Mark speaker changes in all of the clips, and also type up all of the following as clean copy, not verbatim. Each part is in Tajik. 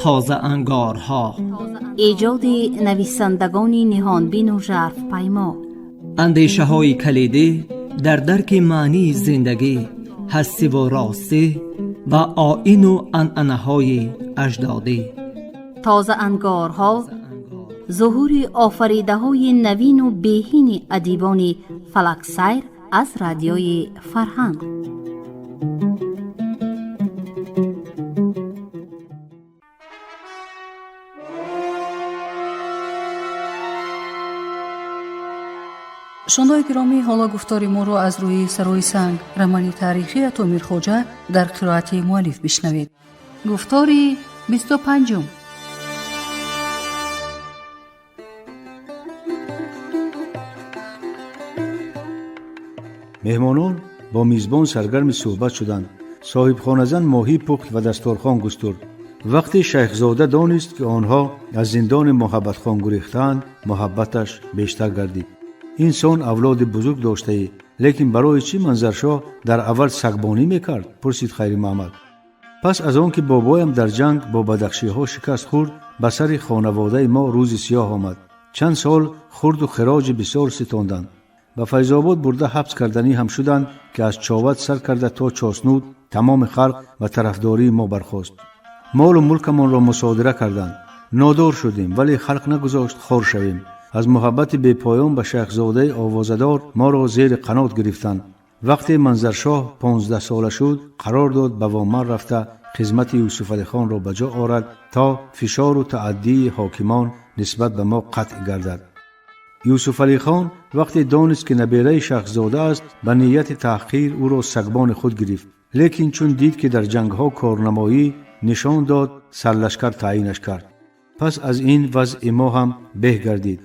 Speaker 1: Тозаангорҳо.
Speaker 2: Эҷоди нависандагони ниҳонбину жарфпаймо.
Speaker 1: Андешаҳои калидӣ дар дарки маънии зиндагӣ, ҳастиву ростӣ ва оину анъанаҳои аҷдодӣ.
Speaker 2: Тозаангорҳо, зуҳури офаридаҳои навину беҳини адибони фалаксайр аз Радиои Фарҳанг.
Speaker 3: Шунавандагони гиромӣ, ҳоло гуфтори моро аз рӯи «Сарои санг», романи таърихии Атои Мирхоҷа, дар қироати муаллиф бишнавед. Гуфтори 25-ум.
Speaker 4: Меҳмонон бо мизбон саргарми суҳбат шуданд. Соҳибхоназан моҳӣ пухт ва дасторхон густурд. Вақте шайхзода донист, ки онҳо аз зиндони Муҳаббатхон гурехтаанд, муҳаббаташ бештар гардид. Инсон авлоди бузург доштаӣ, лекин барои чӣ Манзаршоҳ дар аввал сагбонӣ мекард? Пурсид Хайри Маҳмад. Пас аз он ки бобоям дар ҷанг бо бадахшиҳо шикаст хӯрд, ба сари хонаводаи мо рӯзи сиёҳ омад. Чанд сол хурду хироҷи бисёр ситонданд, ба Файзобод бурда ҳабс карданӣ ҳам шуданд, ки аз Човат сар карда то Чоснуд тамоми халқ ба тарафдории мо бархост. Молу мулкамонро мусодира карданд, нодор шудем, вале халқ нагузошт хор шавем. Аз муҳаббати бепоён ба шайхзодаи овозадор моро зери қанот гирифтанд. Вақте Манзаршоҳ 15-сола шуд, қарор дод ба Вомар рафта хизмати Юсуфалихонро ба ҷо орад, то фишору тааддии ҳокимон нисбат ба мо қатъ гардад. Юсуфалихон вақте донист, ки набераи шахсзода аст, ба нияти таҳқир ӯро сагбони худ гирифт, лекин чун дид, ки дар ҷангҳо корнамоӣ нишон дод, сарлашкар таъинаш кард. Пас аз ин вазъи мо ҳам беҳ гардид.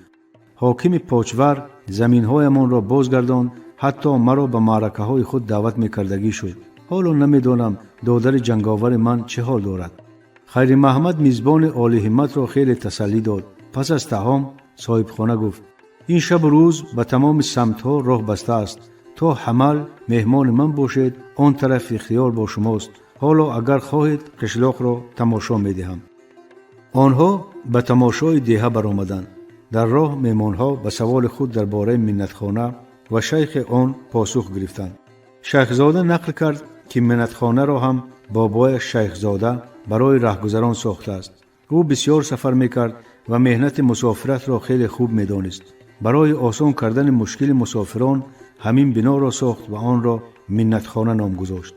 Speaker 4: Ҳокими Почвар заминҳоямонро бозгардонд, ҳатто маро ба маъракаҳои худ даъват мекардагӣ шуд. Ҳоло намедонам, додари ҷанговари ман чӣ ҳол дорад. Хайри Маҳмад мизбони олиҳимматро хеле тасаллӣ дод. Пас аз таом соҳибхона гуфт: «Ин шабу рӯз ба тамоми самтҳо роҳ баста аст. То ҳамал меҳмони ман бошед, он тараф ихтиёр бо шумост. Ҳоло агар хоҳед, қишлоқро тамошо медиҳам». Онҳо ба тамошои деҳа баромаданд. Дар роҳ меҳмонҳо ба саволи худ дар бораи миннатхона ва шайхи он посух гирифтанд. Шайхзода нақл кард, ки миннатхонаро ҳам бобояш шайхзода барои раҳгузарон сохтааст. Ӯ бисёр сафар мекард ва меҳнати мусофиратро хеле хуб медонист. Барои осон кардани мушкили мусофирон ҳамин биноро сохт ва онро миннатхона ном гузошт.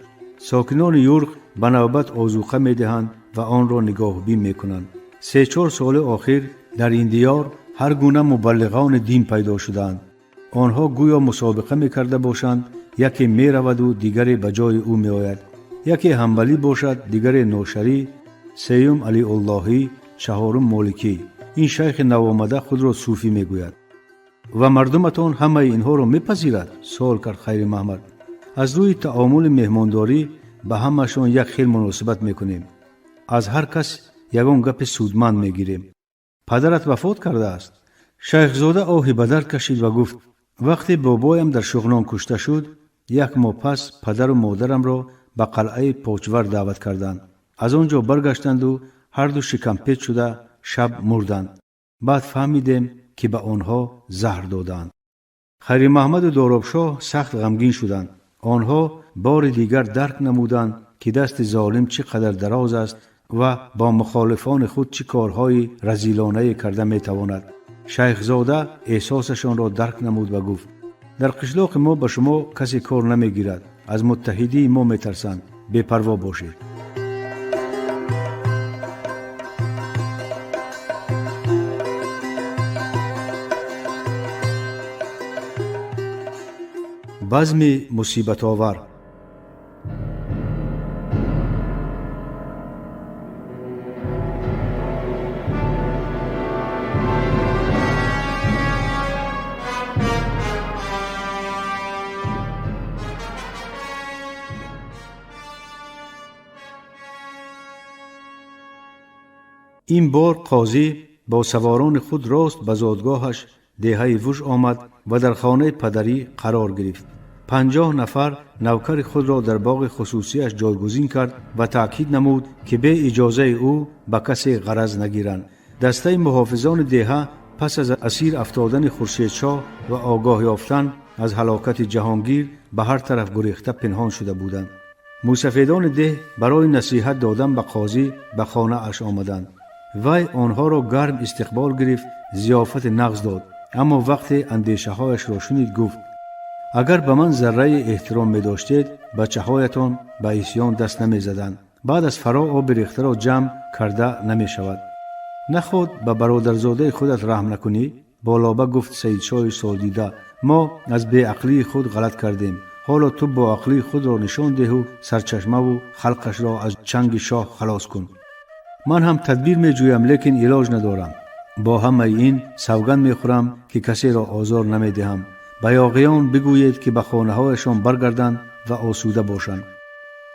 Speaker 4: Сокинони юрқ ба навбат озуқа медиҳанд ва онро нигоҳубин мекунанд. Се-чор соли охир дар ин диёр ҳар гуна мубаллиғони дин пайдо шудаанд. Онҳо гӯё мусобиқа мекарда бошанд: яке мераваду дигаре ба ҷои ӯ меояд. Яке ҳамбалӣ бошад, дигаре ношарӣ, сеюм Алиуллоҳӣ, чаҳорум моликӣ. Ин шайхи навомада худро сӯфӣ мегӯяд. «Ва мардуматон ҳамаи инҳоро мепазирад?» суол кард Хайри Маҳмад. «Аз рӯи таомули меҳмондорӣ ба ҳамаашон як хел муносибат мекунем. Аз ҳар кас ягон гапи судманд мегирем. Падарат вафот кардааст?» Шайхзода оҳи ба дард кашид ва гуфт: «Вақте бобоям дар Шуғнон кушта шуд, як моҳ пас падару модарамро ба қалъаи Почвар даъват карданд. Аз он ҷо баргаштанду ҳарду шикампеч шуда шаб мурданд. Баъд фаҳмидем, ки ба онҳо заҳр додаанд». Хайримаҳмаду Доробшоҳ сахт ғамгин шуданд. Онҳо бори дигар дарк намуданд, ки дасти золим чӣ қадар дароз аст ва бо мухолифони худ чӣ корҳои разилонае карда метавонад. Шайхзода эҳсосашонро дарк намуд ва гуфт: «Дар қишлоқи мо ба шумо касе кор намегирад, аз муттаҳидии мо метарсанд. Бепарво бошед». Базми мусибатовар. Ин бор қозӣ бо саворони худ рост ба зодгоҳаш, деҳаи Вуж, омад ва дар хонаи падарӣ қарор гирифт. 50 нафар навкари худро дар боғи хусусиаш ҷойгузин кард ва таъкид намуд, ки бе иҷозаи ӯ ба касе ғараз нагиранд. Дастаи муҳофизони деҳа пас аз асир афтодани Хуршедшоҳ ва огоҳ ёфтан аз ҳалокати Ҷаҳонгир ба ҳар тараф гурехта пинҳон шуда буданд. Мӯсафедони деҳ барои насиҳат додан ба қозӣ ба хонааш омаданд. Вай онҳоро гарм истиқбол гирифт, зиёфати нағз дод, аммо вақте андешаҳояшро шунид, гуфт: «Агар ба ман зарраи эҳтиром медоштед, бачаҳоятон ба исьён даст намезаданд. Баъд аз фаро оби рехтаро ҷамъ карда намешавад. Наход ба бародарзодаи худат раҳм накунӣ?» Болоба гуфт Саидшоҳи солдида: «Мо аз беақлии худ ғалат кардем. Ҳоло ту боақлии худро нишон деҳу сарчашмаву халқашро аз чанги шоҳ халос кун. Ман ҳам тадбир меҷӯям, лекин илоҷ надорам. Бо ҳамаи ин савганд мехӯрам, ки касеро озор намедиҳам. Ба ёғиён бигӯед, ки ба хонаҳояшон баргарданд ва осуда бошанд».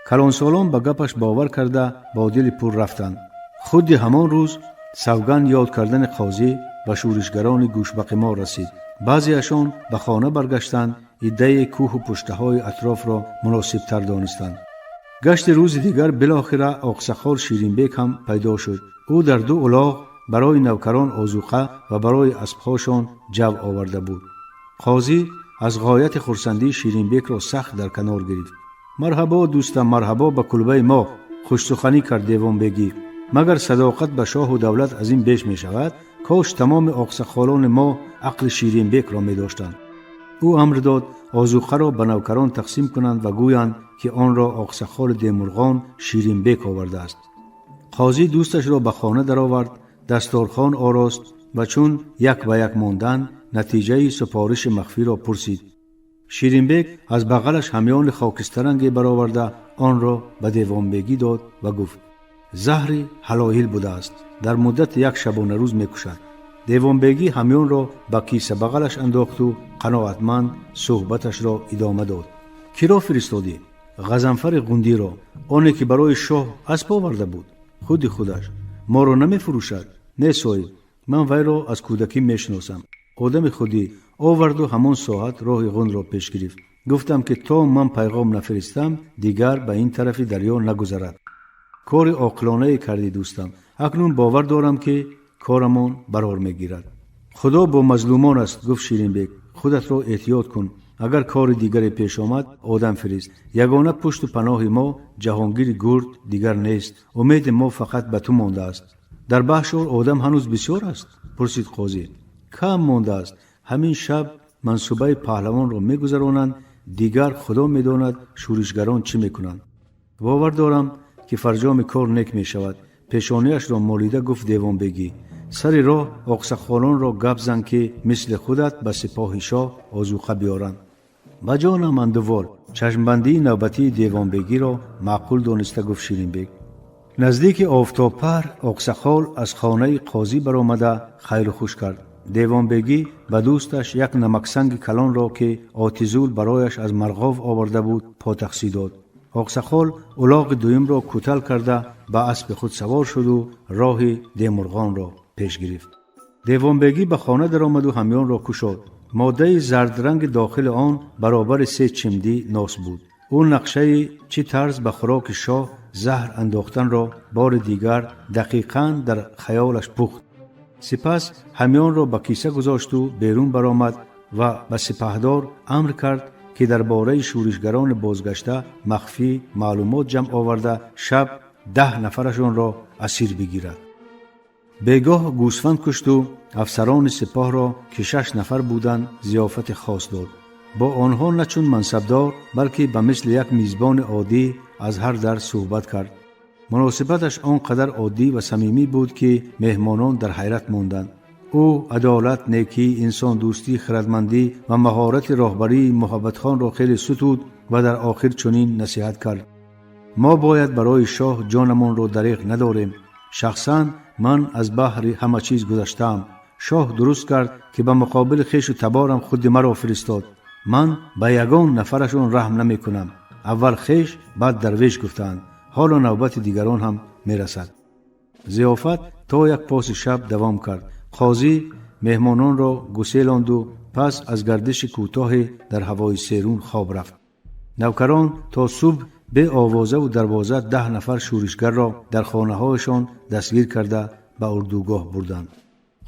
Speaker 4: Калонсолон ба гапаш бовар карда, бо дили пур рафтанд. Худи ҳамон рӯз савганд ёд кардани қозӣ ба шӯришгарони гӯшбақимор расид. Баъзеашон ба хона баргаштанд, иддае кӯҳу пуштаҳои атрофро муносибтар донистанд. Гашти рӯзи дигар билохира оқсақол Ширинбек ҳам пайдо шуд. Ӯ дар ду улоғ барои навкарон озуқа ва барои аспҳошон ҷав оварда буд. Қозӣ аз ғояти хурсандӣ Ширинбекро сахт дар канор гирифт. «Марҳабо, дӯстам, марҳабо ба кулбаи мо», хушсуханӣ кард девонбегӣ. «Магар садоқат ба шоҳу давлат аз ин беш мешавад? Кош тамоми оқсақолони мо ақли Ширинбекро медоштанд». Ӯ амр дод, озуқаро ба навкарон тақсим кунанд ва гӯянд, ки онро оқсақоли Демурғон Ширинбек овардааст. Қозӣ дӯсташро ба хона даровард, дасторхон орост ва чун як ба як монданд, натиҷаи супориши махфиро пурсид. Ширинбек аз бағалаш ҳамёни хокистаранге бароварда, онро ба девонбегӣ дод ва гуфт: «Заҳри ҳалоҳил будааст, дар муддати як шабонарӯз мекушад». Девонбегӣ ҳамёнро ба киса бағалаш андохту қаноатманд суҳбаташро идома дод: «Киро фиристодӣ?» «Ғазанфари Ғундиро». «Оне ки барои шоҳ асп оварда буд?» «Худи худаш». «Моро намефурӯшад?» «Не, соҳиб, ман вайро аз кӯдакӣ мешиносам. Одами худӣ. Оварду ҳамон соат роҳи Ғундро пеш гирифт. Гуфтам, ки то ман пайғом нафиристам, дигар ба ин тарафи дарё нагузарад». «Кори оқилонае кардӣ, дӯстам. Акнун бовар дорам, ки корамон барор мегирад». «Худо бо мазлумон аст», гуфт Ширинбек. «Худатро эҳтиёт кун. Агар кори дигаре пеш омад, одам фирист. Ягона пушту паноҳи мо Ҷаҳонгири Гурд дигар нест. Умеди мо фақат ба ту мондааст». «Дар Баҳшор одам ҳанӯз бисёр аст?» пурсид қозӣ. «Кам мондааст. Ҳамин шаб мансубаи паҳлавонро мегузаронанд. Дигар худо медонад, шӯришгарон чӣ мекунанд. Бовар дорам, ки фарҷоми кор нек мешавад», пешониашро молида гуфт девонбегӣ. «Сари роҳ оқсақолонро гап зан, ки мисли худат ба сипоҳи шоҳ озуқа биёранд». «Ба ҷонам, андувол», чашмбандии навбатии девонбегиро маъқул дониста гуфт Ширинбек. Наздики офтобпар оқсақол аз хонаи қозӣ баромада хайру хуш кард. Девонбегӣ ба дӯсташ як намаксанги калонро, ки Отизул барояш аз Марғов оварда буд, потахсӣ дод. Оқсақол улоғи дуюмро кӯтал карда, ба аспи худ савор шуду роҳи Демурғонро пеш гирифт. Девонбегӣ ба хона даромаду ҳамёнро кушод. Моддаи зардранги дохили он баробари се чимдӣ нос буд. Ӯ нақшаи чӣ тарз ба хӯроки шоҳ заҳр андохтанро бори дигар дақиқан дар хаёлаш пухт. Сипас ҳамёнро ба киса гузошту берун баромад ва ба сипаҳдор амр кард, ки дар бораи шӯришгарони бозгашта махфӣ маълумот ҷамъ оварда, шаб 10 нафарашонро асир бигирад. Бегоҳ гӯсфанд кушту афсарони сипоҳро, ки шаш нафар буданд, зиёфати хос дод. Бо онҳо на чун мансабдор, балки ба мисли як мизбони оддӣ аз ҳар дар суҳбат кард. Муносибаташ он қадар оддӣ ва самимӣ буд, ки меҳмонон дар ҳайрат монданд. Ӯ адолат, некӣ, инсондӯстӣ, хирадмандӣ ва маҳорати роҳбарии Муҳаббатхонро хеле сутуд ва дар охир чунин насиҳат кард: «Мо бояд барои шоҳ ҷонамонро дареғ надорем. Шахсан ман аз баҳри ҳама чиз гузаштаам. Шоҳ дуруст кард, ки ба муқобили хешу таборам худи маро фиристод. Ман ба ягон нафарашон раҳм намекунам. Аввал хеш, баъд дарвеш, гуфтаанд. Ҳоло навбати дигарон ҳам мерасад». Зиёфат то як поси шаб давом кард. Қозӣ меҳмононро гуселонду пас Пас аз гардиши кӯтоҳе дар ҳавои серун хоб рафт. Навкарон то субҳ беовозаву дарвоза 10 нафар шӯришгарро дар хонаҳояшон дастгир карда ба урдугоҳ бурданд.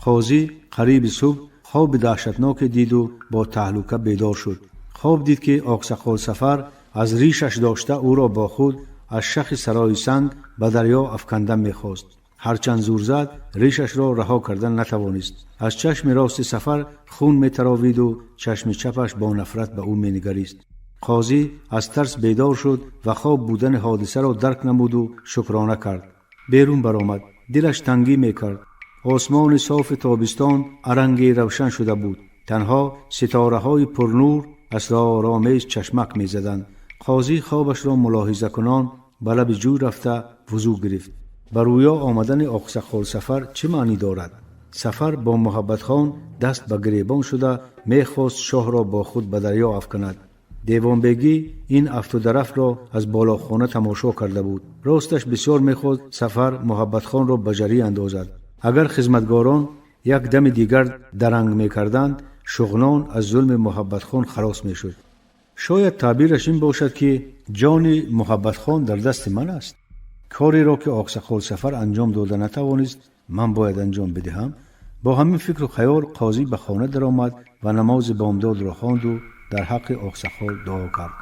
Speaker 4: Қозӣ қариби субҳ хоби даҳшатноке диду бо таҳлука бедор шуд. Хоб дид, ки Оқсақол Сафар аз ришаш дошта ӯро бо худ аз шахи Сарои Санг ба дарё афкандан мехост. Ҳарчанд зур зад, ришашро раҳо кардан натавонист. Аз чашми рости Сафар хун метаровиду чашми чапаш бо нафрат ба ӯ менигарист. Қозӣ аз тарс бедор шуд ва хоб будани ҳодисаро дарк намуду шукрона кард. Берун баромад. Дилаш тангӣ мекард. Осмони софи тобистон аранги равшан шуда буд. Танҳо ситораҳои пурнур асроромез чашмак мезаданд. Қозӣ хобашро мулоҳизакунон ба лаби ҷӯй рафта вузӯ гирифт. Ба рӯё омадани Оқсақол Сафар чӣ маънӣ дорад? Сафар бо Муҳаббатхон даст ба гиребон шуда мехост шоҳро бо худ ба дарё афканад. Девонбегӣ ин афтударафтро аз болохона тамошо карда буд. Росташ, бисёр мехост Сафар Муҳаббатхонро ба ҷарӣ андозад. Агар хизматгорон як дами дигар даранг мекарданд, Шуғнон аз зулми Муҳаббатхон халос мешуд. Шояд таъбираш ин бошад, ки ҷони Муҳаббатхон дар дасти ман аст. Кореро, ки Оқсақол Сафар анҷом дода натавонист, ман бояд анҷом бидиҳам. Бо ҳамин фикру хаёл қозӣ ба хона даромад ва намози бомдодро хонду дар ҳаққи Оқсақол дуо кард.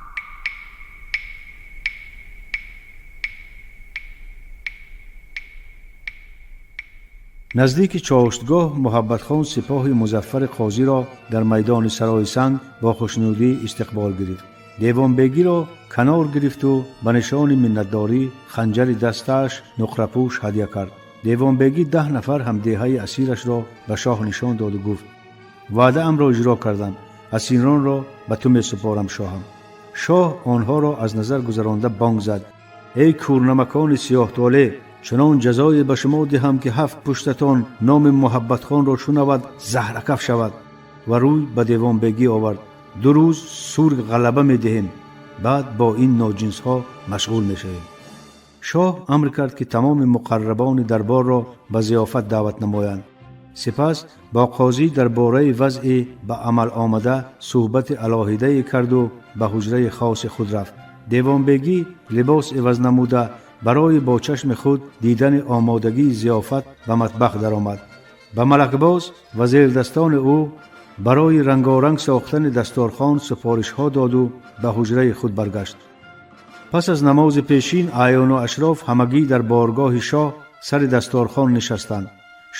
Speaker 4: Наздики чоштгоҳ Муҳаббатхон сипоҳи музаффари қозиро дар майдони Сарои Санг бо хушнудӣ истиқбол гирифт. Девонбегиро канор гирифту ба нишони миннатдорӣ ханҷари дастааш нуқрапӯш ҳадя кард. Девонбегӣ 10 нафар ҳамдеҳаи асирашро ба шоҳ нишон доду гуфт: «Ваъдаамро иҷро кардам, асиронро ба ту месупорам, шоҳам». Шоҳ онҳоро аз назар гузаронда бонг зад: «Эй кӯрнамакони сиёҳтолеъ, чунон ҷазое ба шумо диҳам, ки ҳафт пуштатон номи Муҳаббатхонро шунавад, заҳракаф шавад». Ва рӯй ба Девонбегӣ овард: «2 рӯз сург ғалаба медиҳем, баъд бо ин ноҷинсҳо машғул мешавем». Шоҳ амр кард, ки тамоми муқаррабони дарборро ба зиёфат даъват намоянд. Сипас бо қозӣ дар бораи вазъи ба амал омада суҳбати алоҳидае карду ба ҳуҷраи хоси худ рафт. Девонбегӣ либос иваз намуда барои бо чашми худ дидани омодагии зиёфат ба матбах даромад. Ба Малакбоз ва зердастони ӯ барои рангоранг сохтани дасторхон супоришҳо доду ба ҳуҷраи худ баргашт. Пас аз намози пешин аъёну ашроф ҳамагӣ дар боргоҳи шоҳ сари дасторхон нишастанд.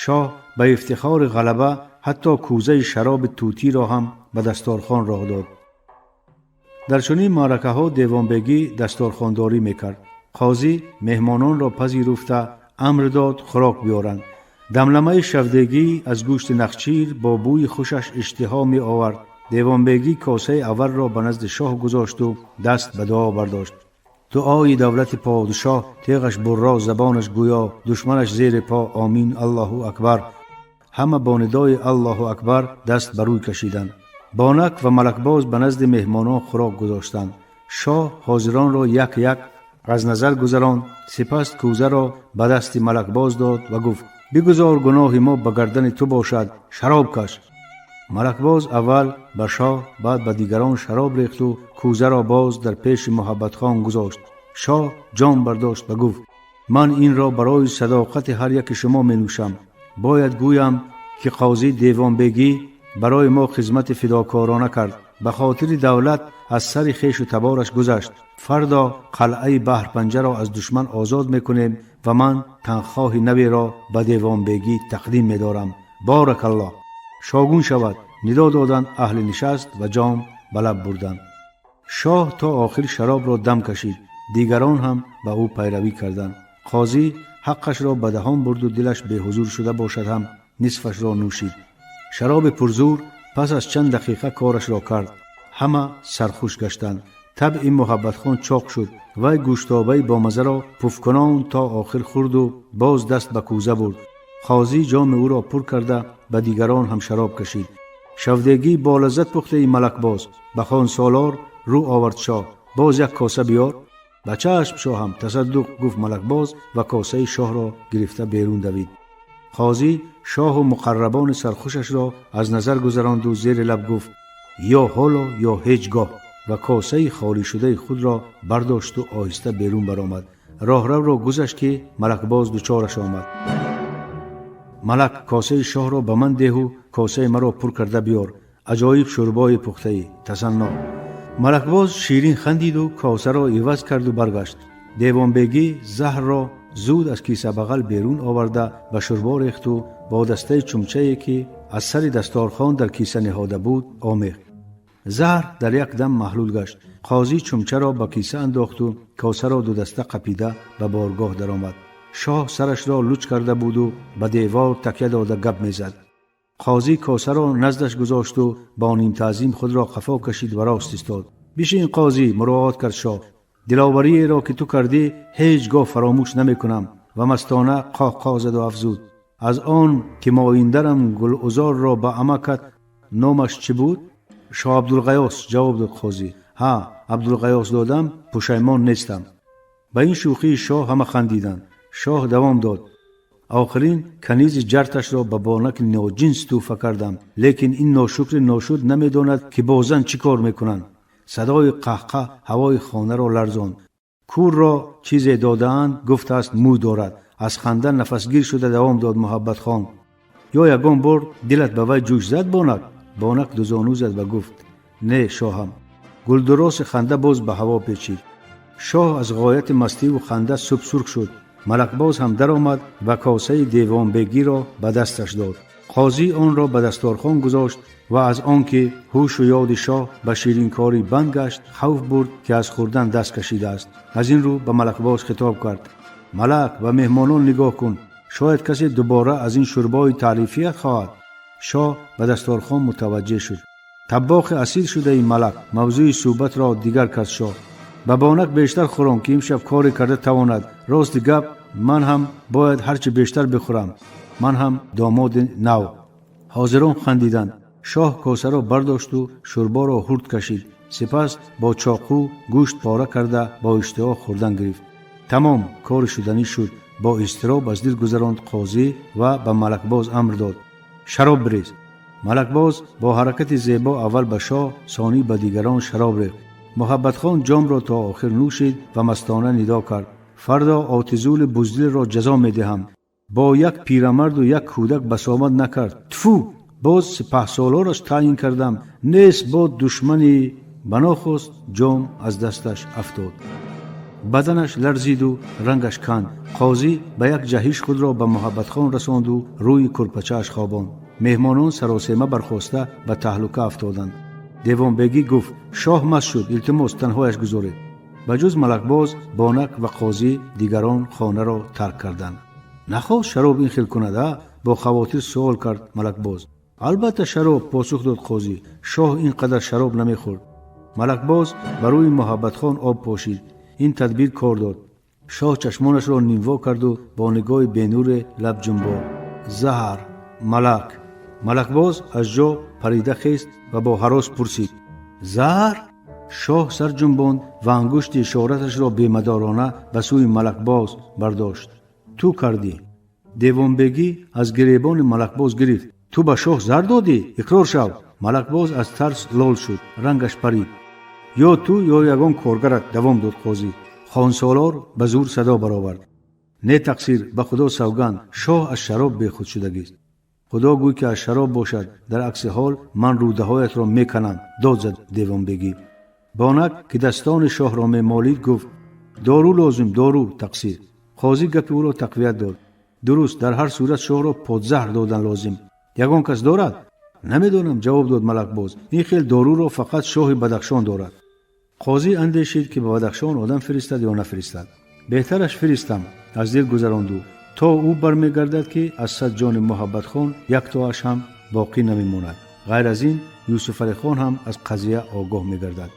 Speaker 4: Шоҳ ба ифтихори ғалаба ҳатто кӯзаи шароби тутиро ҳам ба дасторхон роҳ дод. Дар чунин маъракаҳо Девонбегӣ дасторхондорӣ мекард. Қозӣ меҳмононро пазируфта амр дод хӯрок биёранд. Дамламаи шавдегӣ аз гӯшти нахчир бо бӯи хушаш иштиҳо меовард. Девонбегӣ косаи аввалро ба назди шоҳ гузошту даст ба дуо бардошт. Дуои давлати подшоҳ, теғаш бурро, забонаш гӯё, душманаш зери по, омин, Аллоҳу акбар. Ҳама бо нидои Аллоҳу акбар даст ба рӯй кашиданд. Бонак ва Малакбоз ба назди меҳмонон хӯрок гузоштанд. Шоҳ ҳозиронро як як аз назар гузаронд. Сипас кӯзаро ба дасти Малакбоз дод ва гуфт: «Бигузор гуноҳи мо ба гардани ту бошад, шароб каш». Малакбоз аввал ба шоҳ, баъд ба дигарон шароб рехту кӯзаро боз дар пеши Муҳаббатхон гузошт. Шоҳ ҷон бардошт ва гуфт: «Ман инро барои садоқати ҳар яки шумо менӯшам. Бояд гӯям, ки қозӣ Девонбегӣ барои мо хизмати фидокорона кард, ба хотири давлат аз сари хешу табораш гузашт. Фардо қалъаи Баҳрпанҷаро аз душман озод мекунем ва ман танхоҳи наверо ба Девонбегӣ тақдим медорам. Боракаллоҳ, шогун шавад», нидо доданд аҳли нишаст ва ҷом ба лаб бурданд. Шоҳ то охир шаробро дам кашид, дигарон ҳам ба ӯ пайравӣ карданд. Қозӣ ҳаққашро ба даҳон бурду дилаш беҳузур шуда бошад ҳам нисфашро нӯшид. Шароби пурзур пас аз чанд дақиқа корашро кард. Ҳама сархуш гаштанд. Табъи Муҳаббатхон чоқ шуд. Вай гӯштобаи бомазаро пуфкунон то охир хӯрду боз даст ба кӯза бурд. Қозӣ ҷоми ӯро пур карда ба дигарон ҳам шароб кашид. «Шавдегӣ бо лаззат пухтаи, Малакбоз», ба хонсолор рӯ овард шоҳ, «боз як коса биёр». «Ба чашм, шоҳам, тасаддуқ», гуфт Малакбоз ва косаи шоҳро гирифта берун давид. Қозӣ шоҳу муқаррабони сархушашро аз назар гузаронду зери лаб гуфт: ё ҳоло, ё ҳеҷ гоҳ, ва косаи холишудаи худро бардошту оҳиста берун баромад. Роҳравро гузашт, ки Малакбоз дучораш омад. Малак, косаи шоҳро ба ман деҳу косаи маро пур карда биёр. Аҷоиб шӯрбое пухтаӣ, тасанно. Малакбоз ширин хандиду косаро иваз карду баргашт. Девонбегӣ заҳрро зуд аз кисабағал берун оварда, ба шӯрбо рехту бо дастаи чумчае, ки аз сари дасторхон дар киса ниҳода буд, омехт. Заҳр дар як дам маҳлул гашт. Қозӣ чумчаро ба киса андохту косаро дудаста қапида ба боргоҳ даромад. Шоҳ сарашро луч карда буду ба девор такя дода гап мезад. Қозӣ косаро наздаш гузошту бо нимтаъзим худро қафо кашид ва рост истод. Бишин, қозӣ, муроат кард шоҳ. Диловариеро, ки ту кардӣ, ҳеҷ гоҳ фаромӯш намекунам. Ва мастона қоҳқоҳ заду афзуд: аз он ки моиндарам Гулузорро ба амакат, номаш чӣ буд? Шоҳ Абдулғаёс, ҷавоб дод қозӣ. Ҳа, Абдулғаёс додам, пушаймон нестам. Ба ин шӯхии шоҳ ҳама хандиданд. Шоҳ давом дод: охирин канизи ҷарташро ба бонаки ноҷинс тӯҳфа кардам, лекин ин ношукри ношуд намедонад, ки бо зан чӣ кор мекунанд. Садои қаҳқаҳ ҳавои хонаро ларзонд. Кӯрро чизе додаанд, гуфтааст, мӯ дорад. Аз ханда нафасгир шуда давом дод Муҳаббатхон: ё ягон бор дилат ба вай ҷӯш зад, Бонак? Бонак дузону зад ва гуфт: не, шоҳам. Гулдуроси ханда боз ба ҳаво печид. Шоҳ аз ғояти мастиву ханда субсурх шуд. Малакбоз ҳам даромад ва косаи девонбегиро ба дасташ дод. Қозӣ онро ба дасторхон гузошт ва аз он ки ҳушу ёди шоҳ ба ширинкорӣ банд гашт, хавф бурд, ки аз хӯрдан даст кашидааст. Аз ин рӯ ба Малакбоз хитоб кард: Малак, ба меҳмонон нигоҳ кун, шояд касе дубора аз ин шӯрбои таърифият хоҳад. Шоҳ ба дасторхон мутаваҷҷеҳ шуд. Таббохи асил шудаи, Малак, мавзӯи суҳбатро дигар кард шоҳ. Ба Бонак бештар хӯрон, ки имшаб коре карда тавонад. Рости гап, ман ҳам бояд ҳарчи бештар бихӯрам, ман ҳам домоди нав. Ҳозирон хандиданд. Шоҳ косаро бардошту шӯрборо ҳурт кашид. Сипас бо чоқӯ гӯшт пора карда, бо иштиҳо хӯрдан гирифт. Тамом, кори шуданӣ шуд, бо изтироб аз дил гузаронд қозӣ ва ба Малакбоз амр дод: шароб бирез. Малакбоз бо ҳаракати зебо аввал ба шоҳ, сонӣ ба дигарон шароб рехт. Муҳаббатхон ҷомро то охир нӯшид ва мастона нидо кард: фардо отизули буздилро ҷазо медиҳам. Бо як пирамарду як кӯдак басомад накард. Тфу, боз сипаҳсолораш таъйин кардам. Нест бод душмани. Ба нохост ҷом аз дасташ афтод, баданаш ларзиду рангаш канд. Қозӣ ба як ҷаҳиш худро ба Муҳаббатхон расонду рӯи курпачааш хобонд. Меҳмонон саросема бархоста ба таҳлука афтоданд. Девонбегӣ гуфт: шоҳ маст шуд, илтимос, танҳояш гузоред. Ба ҷуз Малакбоз, Бонак ва қозӣ дигарон хонаро тарк карданд. Нахост шароб ин хел кунад, а? Бо хавотир суол кард Малакбоз. Албатта шароб, посух дод қозӣ. Шоҳ ин қадар шароб намехӯрд. Малакбоз ба рӯи Муҳаббатхон об пошид. Ин тадбир кор дод. Шоҳ чашмонашро нимво карду бо нигоҳи бенуре лаб ҷунбонд: заҳр, Малак. Малакбоз аз ҷо парида хест ва бо ҳарос пурсид: заҳр? Шоҳ сар ҷунбонд ва ангушти ишораташро бемадорона ба сӯи Малакбоз бардошт: ту кардӣ. Девонбегӣ аз гиребони Малакбоз гирифт: ту ба шоҳ зар додӣ, иқрор шав. Малакбоз аз тарс лол шуд, рангаш парид. Ё ту, ё ягон коргарат, давом дод қозӣ. Хонсолор ба зур садо баровард: не, тақсир, ба Худо савганд, шоҳ аз шароб бехуд шудагист. Худо гӯй, ки аз шароб бошад, дар акси ҳол ман рӯдаҳоятро меканам, дод зад девонбегӣ. Бонак, ки дастони шоҳро мемолид, гуфт: дору лозим, дору, тақсир. Қозӣ гапи ӯро тақвият дод: дуруст, дар ҳар сурат шоҳро подзаҳр додан лозим. Ягон кас дорад? Намедонам, ҷавоб дод Малакбоз. Ин хел доруро фақат шоҳи Бадахшон дорад. Қозӣ андешид, ки ба Бадахшон одам фиристад ё нафиристад. Беҳтараш фиристам, аз дил гузаронду, то ӯ бармегардад, ки аз сад ҷони Муҳаббатхон яктоаш ҳам боқӣ намемонад. Ғайр аз ин, Юсуфалихон ҳам аз қазия огоҳ мегардад.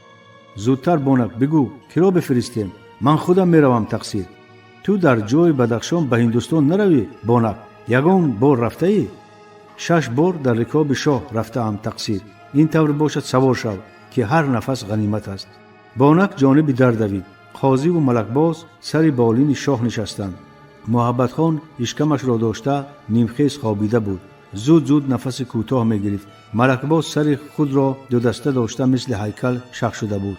Speaker 4: Зудтар, Бонак, бигӯ, киро бифиристем? Ман худам меравам, тақсир. Ту дар ҷои Бадахшон ба Ҳиндустон наравӣ, Бонак. Ягон бор рафтаӣ? 6 бор дар рикоби шоҳ рафтаам, тақсир. Ин тавр бошад, савор шав, ки ҳар нафас ғанимат аст. Бонак ҷониби дар давид. Қозиву Малакбоз сари болини шоҳ нишастанд. Муҳаббатхон ишкамашро дошта нимхез хобида буд. Зуд зуд нафаси кӯтоҳ мегирифт. Малакбоз сари худро дудаста дошта мисли ҳайкал шах шуда буд.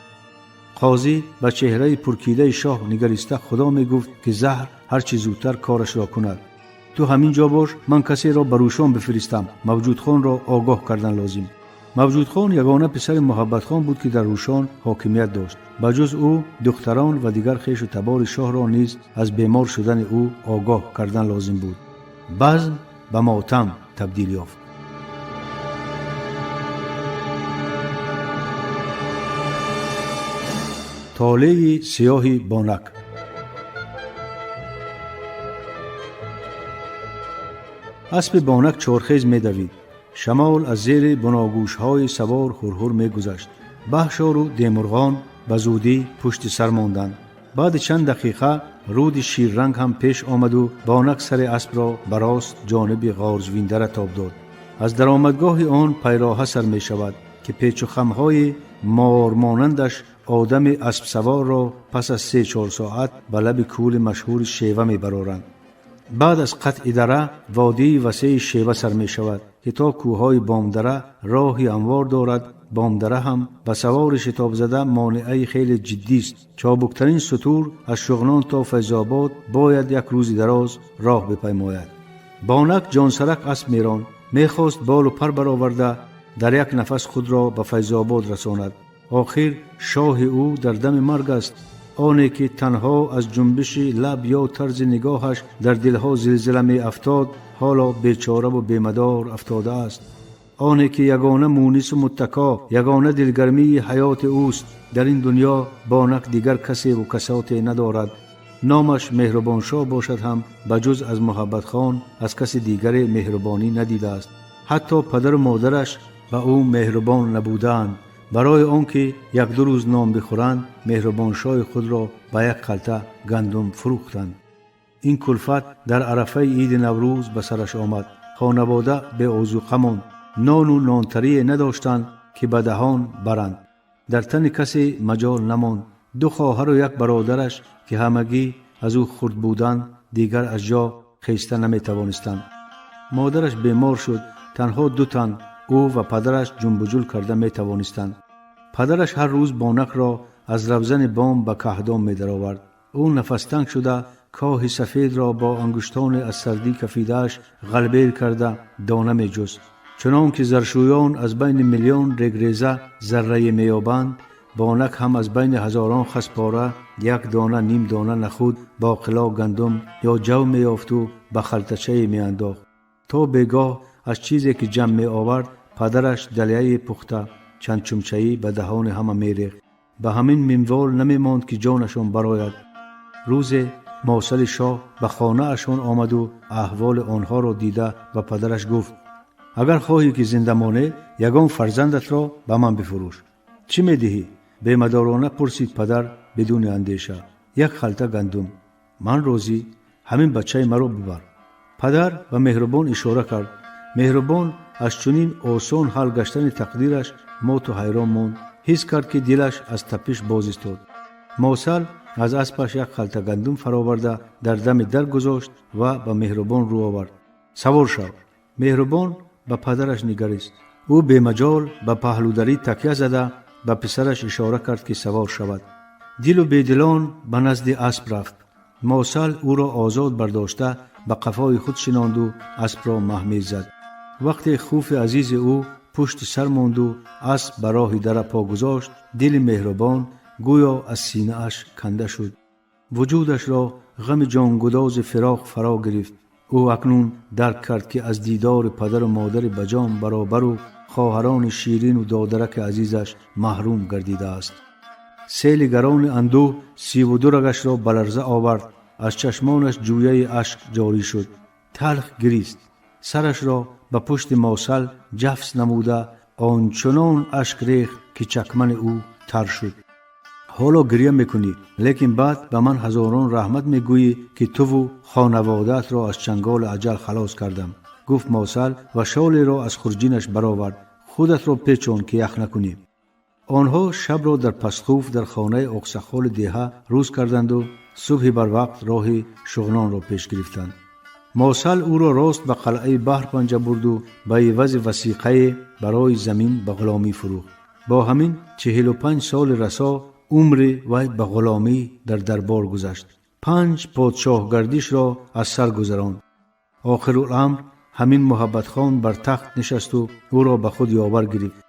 Speaker 4: Қозӣ ба чеҳраи пуркидаи шоҳ нигариста худо мегуфт, ки заҳр ҳарчи зудтар корашро кунад. Ту ҳамин ҷо бош, ман касеро ба Рӯшон бифиристам. Мавҷудхонро огоҳ кардан лозим. Мавҷудхон ягона писари Муҳаббатхон буд, ки дар Рӯшон ҳокимият дошт. Ба ҷуз ӯ духтарон ва дигар хешу табори шоҳро низ аз бемор шудани ӯ огоҳ кардан лозим буд. Базм ба мотам табдил ёфт. Толеи сиёҳи Бонак. Аспи Бонак чорхез медавид. Шамол аз зери буногӯшҳои савор ҳурҳур мегузашт. Баҳшору Демурғон ба зудӣ пушти сар монданд. Баъди чанд дақиқа руди ширранг ҳам пеш омаду Бонак сари аспро ба рост ҷониби Ғорзвиндара тоб дод. Аз даромадгоҳи он пайроҳа сар мешавад, ки печухамҳои мормонандаш одами аспсаворро пас аз 3-4 соат ба лаби кӯли машҳури Шева мебароранд. Баъд аз қатъи дара водии васеи Шева сар мешавад, ки то кӯҳҳои Бомдара роҳи ҳамвор дорад. Бомдара ҳам ба савори шитобзада монеаи хеле ҷиддист. Чобуктарин сутур аз Шуғнон то Файзобод бояд як рӯзи дароз роҳ бипаймояд. Бонак ҷонсарак асп меронд. Мехост болу пар бароварда дар як нафас худро ба Файзобод расонад. Охир шоҳи ӯ дар дами марг аст. Оне ки танҳо аз ҷунбиши лаб ё тарзи нигоҳаш дар дилҳо зилзила меафтод, ҳоло бечораву бемадор афтодааст. Оне ки ягона мунису муттако, ягона дилгармии ҳаёти ӯст, дар ин дунё Бонак дигар касеву касоте надорад. Номаш Меҳрубоншоҳ бошад ҳам, ба ҷуз аз Муҳаббатхон аз каси дигаре меҳрубонӣ надидааст. Ҳатто падару модараш ба ӯ меҳрубон набудаанд. Барои он ки як-ду рӯз нон бихӯранд, меҳрубоншоҳи худро ба як халта гандум фурӯхтанд. Ин кулфат дар арафаи иди Наврӯз ба сараш омад. Хонавода беозуқа монд. Нону нонтарие надоштанд, ки ба даҳон баранд. Дар тани касе маҷол намонд. Ду хоҳару як бародараш, ки ҳамагӣ аз ӯ хурд буданд, дигар аз ҷо хеста наметавонистанд. Модараш бемор шуд. Танҳо ду тан, ӯ ва падараш, ҷунбуҷул карда метавонистанд. Падараш ҳар рӯз Бонакро аз равзани бом ба каҳдон медаровард. Ӯ нафастанг шуда коҳи сафедро бо ангуштони аз сардӣ кафидааш ғалбер карда дона меҷуст. Чунон ки заршӯён аз байни миллион регреза заррае меёбанд, Бонак ҳам аз байни ҳазорон хаспора як дона, ним дона нахуд, боқило гандум ё ҷав меёфту ба халтачае меандохт. То бегоҳ аз чизе ки ҷамъ меовард, падараш далияе пухта чанд чумчаӣ ба даҳони ҳама мерехт. Ба ҳамин минвол намемонд, ки ҷонашон барояд. Рӯзе мосали шоҳ ба хонаашон омаду аҳволи онҳоро дида ба падараш гуфт: агар хоҳӣ ки зинда монӣ, ягон фарзандатро ба ман бифурӯш. Чӣ медиҳӣ? Бемадорона пурсид падар бидуни андеша. Як халта гандум. Ман розӣ, ҳамин бачаи маро бибар. Падар ба Меҳрубон ишора кард. Меҳрубон аз чунин осон ҳал гаштани тақдираш моту ҳайрон монд. Ҳис кард, ки дилаш аз тапиш боз истод. Мосал аз аспаш як халта гандум фароварда дар дами дар гузошт ва ба Меҳрубон рӯ овард. Савор шав. Меҳрубон ба падараш нигарист. Ӯ бемаҷол ба паҳлӯдарӣ такя зада ба писараш ишора кард, ки савор шавад. Дилу бедилон ба назди асп рафт. Мосал ӯро озод бардошта ба қафои худ шинонду аспро маҳмез зад. Вақте хуфи азизи ӯ пушти сар монду асп ба роҳи дара по гузошт, дили Меҳрубон гӯё аз синааш канда шуд. Вуҷудашро ғами ҷонгудози фироқ фаро гирифт. Ӯ акнун дарк кард, ки аз дидори падару модари ба ҷон баробару хоҳарони ширину додараки азизаш маҳрум гардидааст. Сели гарони андӯҳ 32 рагашро ба ларза овард. Аз чашмонаш ҷӯяи ашк ҷорӣ шуд. Талх гирист. Сарашро ба пушти мосал ҷафс намуда ончунон ашк рехт, ки чакмани ӯ тар шуд. Ҳоло гирья мекунӣ, лекин баъд ба ман ҳазорон раҳмат мегӯӣ, ки туву хонаводаатро аз чанголи аҷал халос кардам, гуфт мосал ва шолеро аз хурҷинаш баровард. Худатро печон, ки ях накунӣ. Онҳо шабро дар пастхуф дар хонаи оқсақоли деҳа рӯз карданду Субҳи барвақт роҳи Шуғнонро пеш гирифтанд. Мосал ӯро рост ба қалъаи Баҳрпанҷа бурду ба ивази васиқае барои замин ба ғуломӣ фурӯхт. Бо ҳамин 45 соли расо умри вай ба ғуломӣ дар дарбор гузашт. 5 подшоҳгардишро аз сар гузаронд. Охируламр ҳамин Муҳаббатхон бар тахт нишасту ӯро ба худ ёвар гирифт.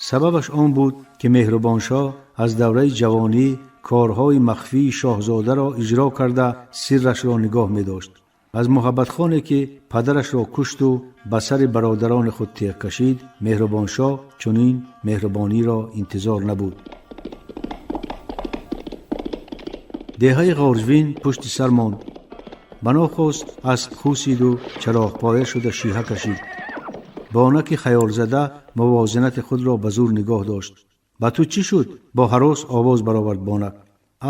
Speaker 4: Сабабаш он буд, ки Меҳрубоншоҳ аз давраи ҷавонӣ корҳои махфии шоҳзодаро иҷро карда, сиррашро нигоҳ медошт. Аз Муҳаббатхоне, ки падарашро кушту ба сари бародарони худ теғ кашид, Меҳрубоншоҳ чунин меҳрубониро интизор набуд. Деҳаи Ғорҷвин пушти сар монд. Ба нохост асп хусиду чароғпоя шуда шиҳа кашид. Бонаки хаёлзада мувозинати худро ба зур нигоҳ дошт. Ба ту чӣ шуд? Бо ҳарос овоз баровард Бонак.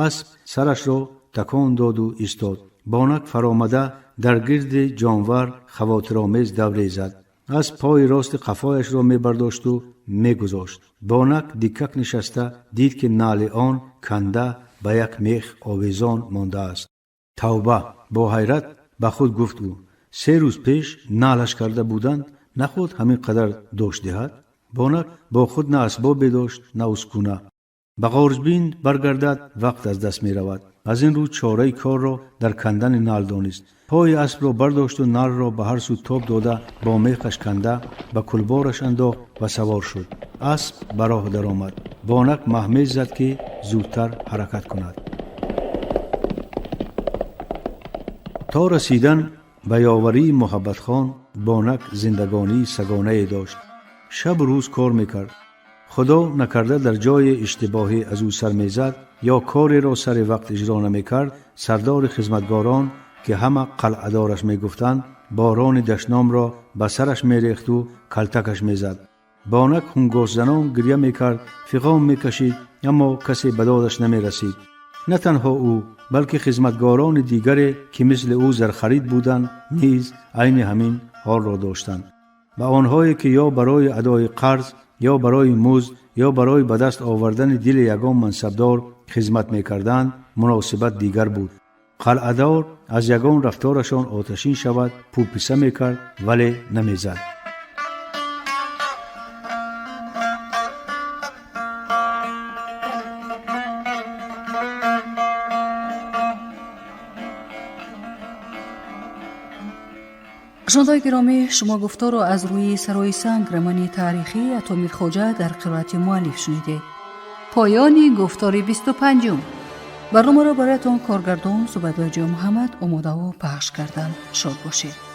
Speaker 4: Асп сарашро такон доду истод. Бонак фаромада дар гирди ҷонвар хавотиромез давре зад. Асп пои рости қафояшро мебардошту мегузошт. Бонак диккак нишаста дид, ки наъли он канда ба як мех овезон мондааст. Тавба! Бо ҳайрат ба худ гуфт ӯ. 3 рӯз пеш наълаш карда буданд, наход ҳамин қадар дошт диҳад? Бонак бо худ на асбобе дошт, на ускуна. Ба Ғорҷбин баргардад, вақт аз даст меравад. Аз ин рӯ чораи корро дар кандани наъл донист. Пои аспро бардошту наълро ба ҳар сӯ тоб дода, бо мехаш канда ба кулбораш андохт ва савор шуд. Асп ба роҳ даромад. Бонак маҳмез зад, ки зудтар ҳаракат кунад. То расидан ба ёварии Муҳаббатхон Бонак зиндагонии сагонае дошт. Шабу рӯз кор мекард. Худо накарда дар ҷои иштибоҳӣ аз ӯ сар мезад ё кореро сари вақт иҷро намекард, сардори хизматгорон, ки ҳама қалъадораш мегуфтанд, борони дашномро ба сараш мерехту калтакаш мезад. Бонак ҳунгосзанон гирья мекард, фиғон мекашид, аммо касе ба додаш намерасид. На танҳо ӯ, балки хизматгорони дигаре, ки мисли ӯ зархарид буданд, низ айни ҳамин ҳолро доштанд. Ба онҳое, ки ё барои адои қарз, ё барои музд, ё барои ба даст овардани дили ягон мансабдор хизмат мекарданд, муносибат дигар буд. Қалъадор аз ягон рафторашон оташин шавад, пӯписа мекард, вале намезад.
Speaker 3: Шунавандаи гиромӣ, шумо гуфторро аз рӯи Сарои санг романи таърихии Ато Мирхоҷа дар қироати муаллиф шунидед. Поёни гуфтори 25-ум. Барномаро бароятон коргардон Зубайдуллоҷон Муҳаммад омодаву пахш карданд. Шод бошед.